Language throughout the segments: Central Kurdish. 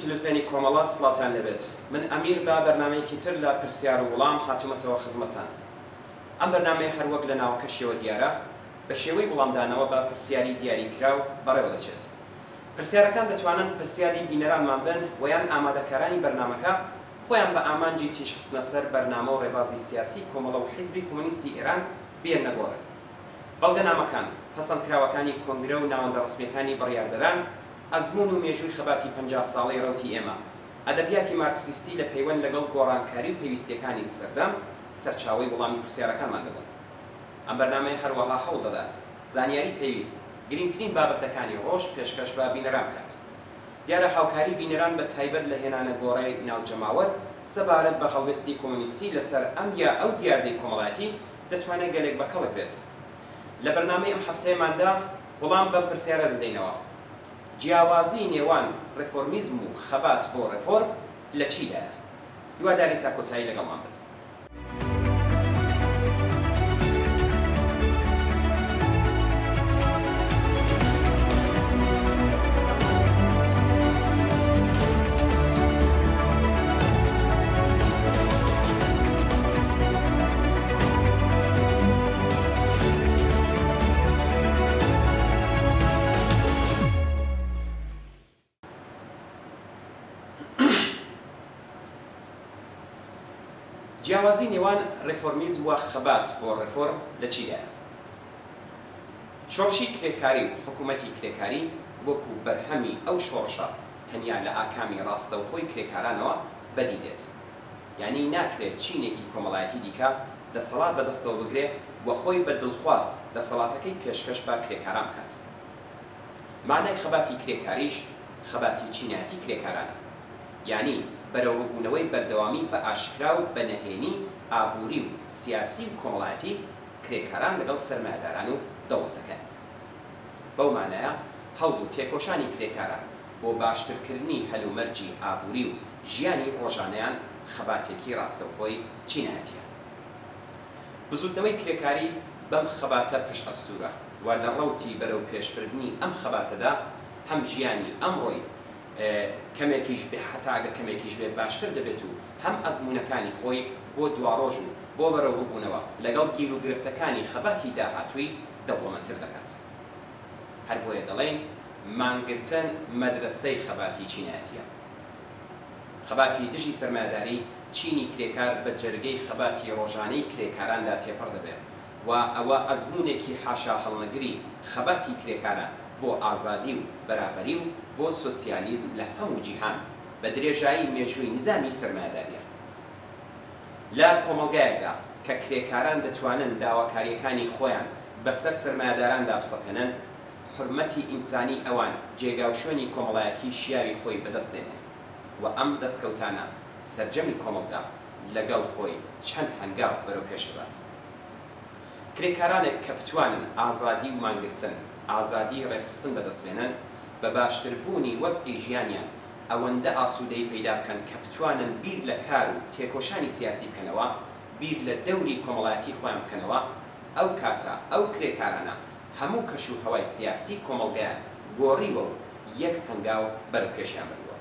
تلوزیۆنی کۆمەڵە سڵاوتان لێبێت من ئەمیر بە بەرنامەیەکی تر لە پرسیار و وڵام هاتوومەتەوە خزمەتان ئەم بەرنامەیە هەر وەک لە ناوەکەشیەوە دیارە بە شێوەی وڵامدانەوە بە پرسیاری دیاری کراو بەڕێوە دەچێت پرسیارەکان دەتوانن پرسیاری بینەرانمان بن وە یان ئامادەکارانی بەرنامەکە خۆیان بە ئامانجی تیشک خستنە سەر بەرنامە و ڕێبازی سیاسی کۆمەڵە و حیزبی کۆمۆنیستی ئێران بێننە گۆڕێ. بەڵگەنامەکان، پەسەندکراوەکانی کۆنگرە و ناوەندە ڕەسمییەکانی بڕیاردەران، ئەزموون و مێژووی خەباتی 50 ساڵەی ڕەوتی ئێمە، ئەدەبیاتی مارکسیستی لە پەیوەند لەگەڵ گۆڕانکاری و پێویستییەکانی سەردەم، سەرچاوەی وڵامی پرسیارەکانمان دەبن. ئەم بەرنامەیە هەروەها هەوڵ دەدات زانیاری پێویست، گرینگترین بابەتەکانی ڕۆژ پێشکەش بە بینەران بکات. دیارە هاوکاری بینەران بە تایبەت لە هێنانە گۆڕێی ناو جەماوەر سەبارەت بە هەڵوێستی کۆمۆنیستی لەسەر ئەم یا ئەو دیاردەی کۆمەڵایەتی دەتوانێ گەلێک بە کەڵک بێت. لە بەرنامەی ئەم هەفتەیەماندا وڵام بەم پرسیارە دەدەینەوە، جیاوازی نێوان ڕێفۆرمیزم و خەبات بۆ ڕێفۆرم لە چیدایە؟ هیوادارین تا کۆتایی لەگەڵمان بن. جیاوازی نێوان ڕێفۆرمیزم و خەبات بۆ ڕێفۆرم لە چیدایە؟ شۆڕشی کرێکاری و حکوومەتی کرێکاری وەکوو بەرهەمی ئەو شۆڕشە تەنیا لە ئاکامی ڕاستەوخۆی کرێکارانەوە بەدی دێت. یانی ناکرێ چینێکی کۆمەڵایەتی دیکە دەسەڵات بە دەستەوە بگرێ و خۆی بە دڵخواز دەسەڵاتەکەی پێشکەش بە کرێکاران بکات. مانای خەباتی کرێکاریش خەباتی چینایەتی کرێکارانە. یانی بەرەوڕووبوونەوەی بەردەوامی بە ئاشکرا و بە نەهێنی ئابووری و سیاسی و کۆمەڵایەتی کرێکاران لەگەڵ سەرمایەداران و دەوڵەتەکەیان. بەو مانایە هەوڵ و تێکۆشانی کرێکاران بۆ باشترکردنی هەلومەرجی ئابووری و ژیانی ڕۆژانەیان خەباتێکی ڕاستەوخۆی چینایەتییە. بزووتنەوەی کرێکاری بەم خەباتە پشتئەستوورە و لە ڕەوتی بەرەوپێشبردنی ئەم خەباتەدا هەم ژیانی ئەمڕۆی کەمێکیش بێ هەتا ئەگەر کەمێکیش بێ باشتر دەبێت و هەم ئەزموونەکانی خۆی بۆ دواڕۆژ و بۆ بەرەوڕووبوونەوە لەگەڵ گیروگرفتەکانی خەباتی داهاتووی دەوڵەمەندتر دەکات. هەر بۆیە دەڵێین مانگرتن مەدرەسەی خەباتی چینایەتییە. خەباتی دژی سەرمایەداری چینی کرێکار بە جەرگەی خەباتی ڕۆژانەی کرێکاراندا تێپەڕ دەبێ و ئەوە ئەزموونێکی حاشاهەڵنەگری خەباتی کرێکاران بۆ ئازادی و بەرابەری و بۆ سۆسیالیزم لە هەموو جیهان بە درێژایی مێژووی نیزامی سەرمایەدارییە. لە کۆمەڵگایەکدا کە کرێکاران دەتوانن داواکارییەکانی خۆیان بە سەر سەرمایەداراندا بسەپێنن، حورمەتی ئینسانیی ئەوان جێگاوشوێنی کۆمەڵایەتیی شیاوی خۆی بەدەست دێنێ و ئەم دەسکەوتانە سەرجەمی کۆمەڵگا لەگەڵ خۆی چەند هەنگاو بەرەو پێش دەبات. کرێکارانێک کە بتوانن ئازادی و مانگرتن، ئازادیی ڕێکخستن بەدەست بێنن، بە باشتر بوونی وەزعی ژیانیان ئەوەندە ئاسوودەیی پەیدا بکەن کە بتوانن بیر لە کار و تێکۆشانی سیاسی بکەنەوە، بیر لە دەوری کۆمەڵایەتیی خۆیان بکەنەوە، ئەو کاتە ئەو کرێکارانە هەموو کەش و هەوای سیاسی کۆمەڵگایان گۆڕیوە و یەک هەنگاو بەرەو پێشیان بردووە.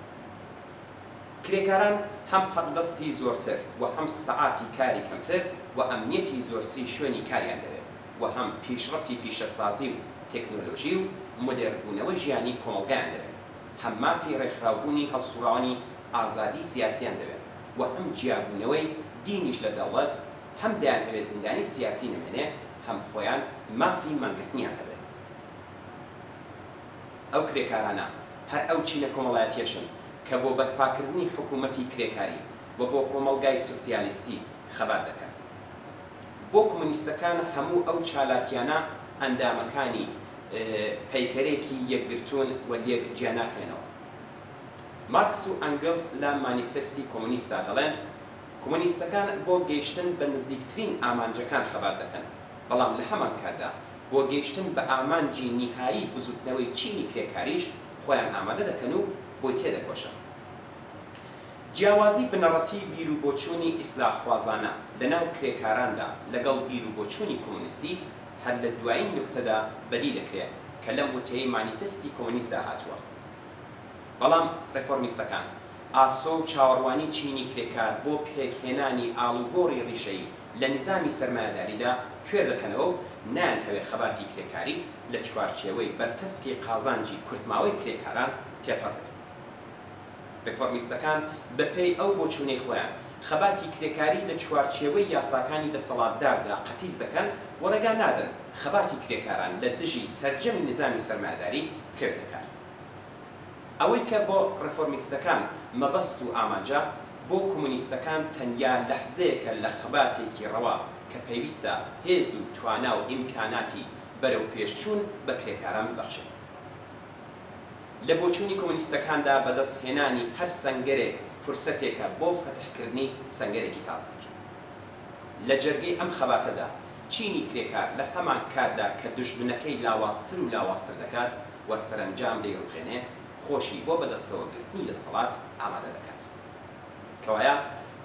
کرێکاران هەم حەقدەستی زۆرتر و هەم سەعاتی کاری کەمتر و ئەمنیەتی زۆرتری شوێنی کاریان دەوێ و هەم پیشڕەفتی پیشەسازی و تێکنۆلۆژی و مۆدێرنبوونەوەی ژیانی کۆمەڵگایان دەوێ، هەم مافی ڕێکخراوبوونی هەڵسوڕاوانی ئازادی سیاسیان دەوێ و هەم جیابوونەوەی دینیش لە دەوڵەت، هەم دەیانهەوێ زیندانی سیاسی نەمێنێ، هەم خۆیان مافی مانگرتنیان هەبێت. ئەو کرێکارانە هەر ئەو چینە کۆمەڵایەتیەشن کە بۆ بەرپاکردنی حکوومەتی کرێکاری و بۆ کۆمەڵگای سۆسیالیستی خەبات دەکەن. بۆ کۆمۆنیستەکان هەموو ئەو چالاکیانە ئەندامەکانی پەیکەرێکی یەکگرتوون و لێک جیا ناکرێنەوە. مارکس و ئەنگڵس لە مانیفێستی کۆمۆنیستدا دەڵێن، کۆمۆنیستەکان بۆ گەیشتن بە نزیکترین ئامانجەکان خەبات دەکەن، بەڵام لە هەمانکاتدا بۆ گەیشتن بە ئامانجی نیهایی بزوتنەوەی چینی کرێکاریش خۆیان ئامادە دەکەن و بۆی تێدەکۆشن. جیاوازی بنەڕەتی بیروبۆچوونی ئیسلاحخوازانە لەناو کرێکاراندا لەگەڵ بیروبۆچوونی کۆمۆنیستی هەر لە دوایین نوکتەدا بەدی دەکرێ کە لەم وتەیەی مانیفستی کۆمۆنیستدا هاتووە. بەڵام ڕێفۆرمیستەکان ئاسۆ و چاوەڕوانی چینی کرێکار بۆ پێکهێنانی ئاڵوگۆڕی ڕیشەیی لە نیزامی سەرمایەداریدا کوێر دەکەنەوە و نایانهەوێ خەباتی کرێکاری لە چوارچێوەی بەرتەسکی قازانجی کورتماوەی کرێکاران تێپەڕ بێ. ڕێفۆرمیستەکان بە پێی ئەو بۆچوونەی خۆیان، خەباتی کرێکاری لە چوارچێوەی یاساکانی دەسەڵاتداردا قەتیس دەکەن و ڕێگا نادەن خەباتی کرێکاران لە دژی سەرجەمی نیزامی سەرمایەداری بکەوێتە کار. ئەوەی کە بۆ ڕێفۆرمیستەکان مەبەست و ئامانجە، بۆ کۆمۆنیستەکان تەنیا لەحزەیەکە لە خەباتێکی ڕەوا کە پێویستە هێز و توانا و ئیمکاناتی بەرەوپێشچوون بە کرێکاران ببەخشێ. لە بۆچوونی کۆمۆنیستەکاندا بەدەست هێنانی هەر سەنگەرێک فرسەتێکە بۆ فەتحکردنی سەنگەرێکی تازەتر. لە جەرگەی ئەم خەباتەدا چینی کرێکار لە هەمانکاتدا کە دوژمنەکەی لاوازتر و لاوازتر دەکات و سەرەنجام دەیڕوخێنێ، خۆشی بۆ بەدەستەوە گرتنی دەسەڵات ئامادە دەکات. کەوایە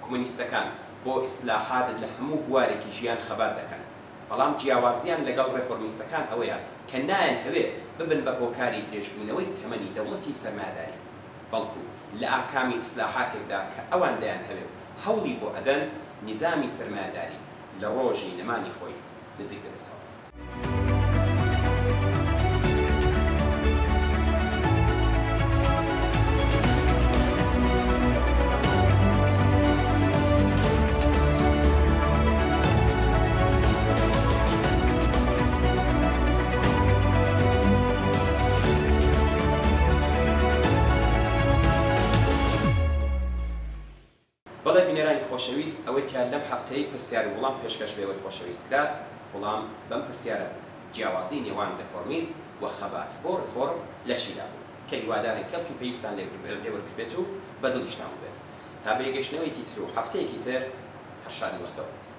کۆمۆنیستەکان بۆ ئیسلاحات لە هەموو بوارێکی ژیان خەبات دەکەن، بەڵام جیاوازیان لەگەڵ ڕێفۆرمیستەکان ئەوەیە کە نایانهەوێ ببن بە هۆکاری درێژبوونەوەی تەمەنی دەوڵەتی سەرمایەداری، بەڵکو لە ئاکامی ئیسلاحاتێکدا کە ئەوان دەیانهەوێ و هەوڵی بۆ ئەدەن، نیزامی سەرمایەداری لە ڕۆژی نەمانی خۆی نزیک دەبێتەوە. بەڵێ بینەرانی خۆشەویست ئەوەی کە لەم هەفتەی پرسیار و وڵام پێشکەش بە ئێوەی خۆشەویست کرات وڵام بەم پرسیارە بوو جیاوازی نێوان ڕێفۆرمیزم و خەبات بۆ ڕێفۆرم لە چیدا بوو کە هیوادارین کەڵکی پێویستان لێ وەرگرتبێت و بە دڵیشتان بووبێت تا بەیەکگەیشتنەوەیەکی تر و هەفتەیەکی تر هەر شاد و بەختەوەر بن.